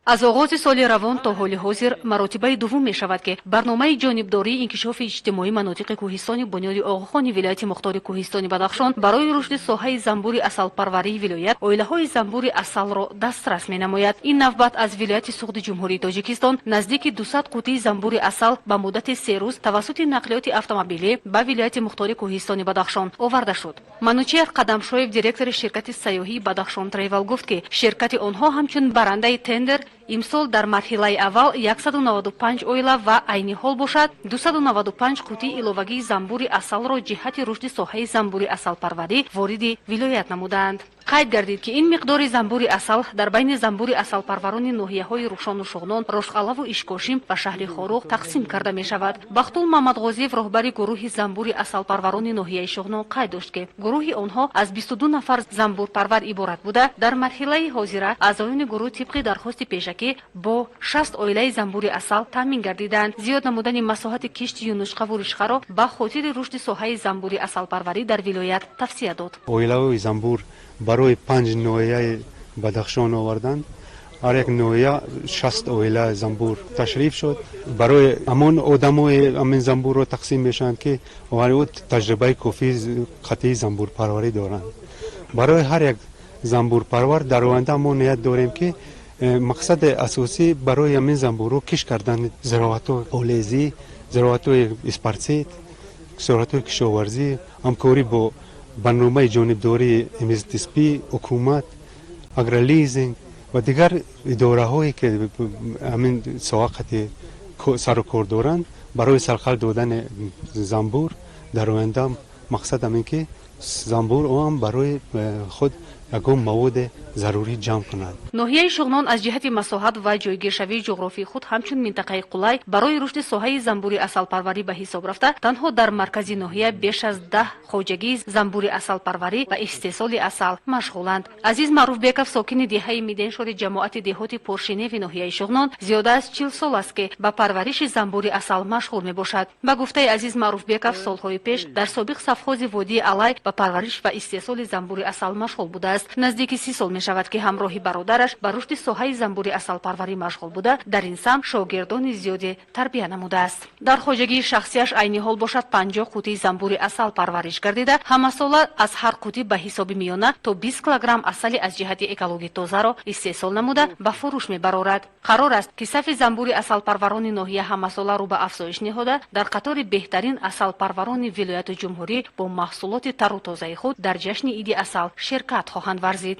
Аз оғози соли равон то ҳоли ҳозир маротибаи дуввум мешавад, ки барномаи ҷонибдории инкишофи иҷтимоии манотиқи кӯҳистони Бунёди Оғохони вилояти мухтори кӯҳистони Бадахшон барои рушди соҳаи занбури асалпарварии вилоят оилаҳои занбури асалро дастрас менамояд. Ин навбат аз вилояти Суғди Ҷумҳурии Тоҷикистон наздики 200 қутии занбури асал ба муддати 3 рӯз тавассути нақлиёти автомобилӣ ба вилояти мухтори кӯҳистони Бадахшон оварда шуд. Манучеҳр Қадамшоев, директори ширкати сайёҳии «Бадахшон Тревел», гуфт, ки ширкати онҳо ҳамчун барандаи тендер имсол дар марҳилаи аввал 195 оила ва айни ҳол бошад 295 қутии иловагии занбури асалро ҷиҳати рушди соҳаи занбури асалпарварӣ вориди вилоят намуданд. Қайд гардид, ки ин миқдори занбури асал дар байни занбури асалпарварони ноҳияҳои Рухшону Шуғнон, Рошқалаву Ишкошим ва шаҳри Хоруғ тақсим карда мешавад. Бахтул Мамадғозиев, роҳбари гурӯҳи занбури асалпарварони ноҳияи Шуғнон, қайд дошт, ки гурӯҳи онҳо аз 22 нафар занбурпарвар иборат буда, дар марҳилаи ҳозира аъзоёни гурӯҳ тибқи дархости пешакӣ бо 60 оилаи занбури асал таъмин гардиданд. Зиёд намудани масоҳати кишти юнучқаву ришқаро ба хотири рушди соҳаи занбури асалпарварӣ дар вилоят тавсия дод. Оилаҳои занбур барои панҷ ноҳияи Бадахшон оварданд. Ҳар як ноҳия 60 оила занбур ташриф шуд. Барои ҳамон одамои ҳамин занбурро тақсим мешаванд, ки таҷрибаи кофии қатъии занбурпарварӣ доранд. Барои ҳар як занбурпарвар дар оянда мо ният дорем, ки мақсади асосӣ барои ҳамин занбурҳо кишт кардани зироатҳои полезӣ, зироатҳои эспарцет, зироатҳои кишоварзӣ, ҳамкорӣ бо барномаи ҷонибдории МСДСП, ҳукумат, Агролизинг ва дигар идораҳое, ки ҳамин соҳа қати сару кор доранд, барои сарқал додани занбур. Дар оянда мақсад ҳамин, ки занбур ҳам барои худ ягон маводи зарурӣ ҷамъ кунад. Ноҳияи Шуғнон аз ҷиҳати масоҳат ва ҷойгиршавии ҷуғрофии худ ҳамчун минтақаи қулай барои рушди соҳаи занбури асалпарварӣ ба ҳисоб рафта, танҳо дар маркази ноҳия беш аз 10 хоҷагии занбури асалпарварӣ ва истеҳсоли асал машғуланд. Азиз Маъруфбеков, сокини деҳаи Миденшори ҷамоати деҳоти Поршиневи ноҳияи Шуғнон, зиёда аз 40 сол аст, ки ба парвариши занбури асал машғул мебошад. Ба гуфтаи Азиз Маъруфбеков, солҳои пеш дар собиқ совхози Водии Алай ба парвариш ва истеҳсоли занбури асал машғул будааст. Наздики 30 сол мешавад, ки ҳамроҳи бародараш ба рушди соҳаи занбури асалпарварӣ машғул буда, дар ин самт шогирдони зиёде тарбия намудааст. Дар хоҷагии шахсияш айни ҳол бошад 50 қутии занбури асал парвариш гардида, ҳамасола аз ҳар қутӣ ба ҳисоби миёна то 20 килограмм асали аз ҷиҳати экологӣ тозаро истеҳсол намуда, ба фурӯш мебарорад. Қарор аст, ки сафи занбури асалпарварони ноҳия ҳамасола рӯ ба афзоиш ниҳода, дар қатори беҳтарин асалпарварони вилояту ҷумҳурӣ бо маҳсулоти тару тозаи худ дар ҷашни Иди асал ширкат хоҳанд варзид.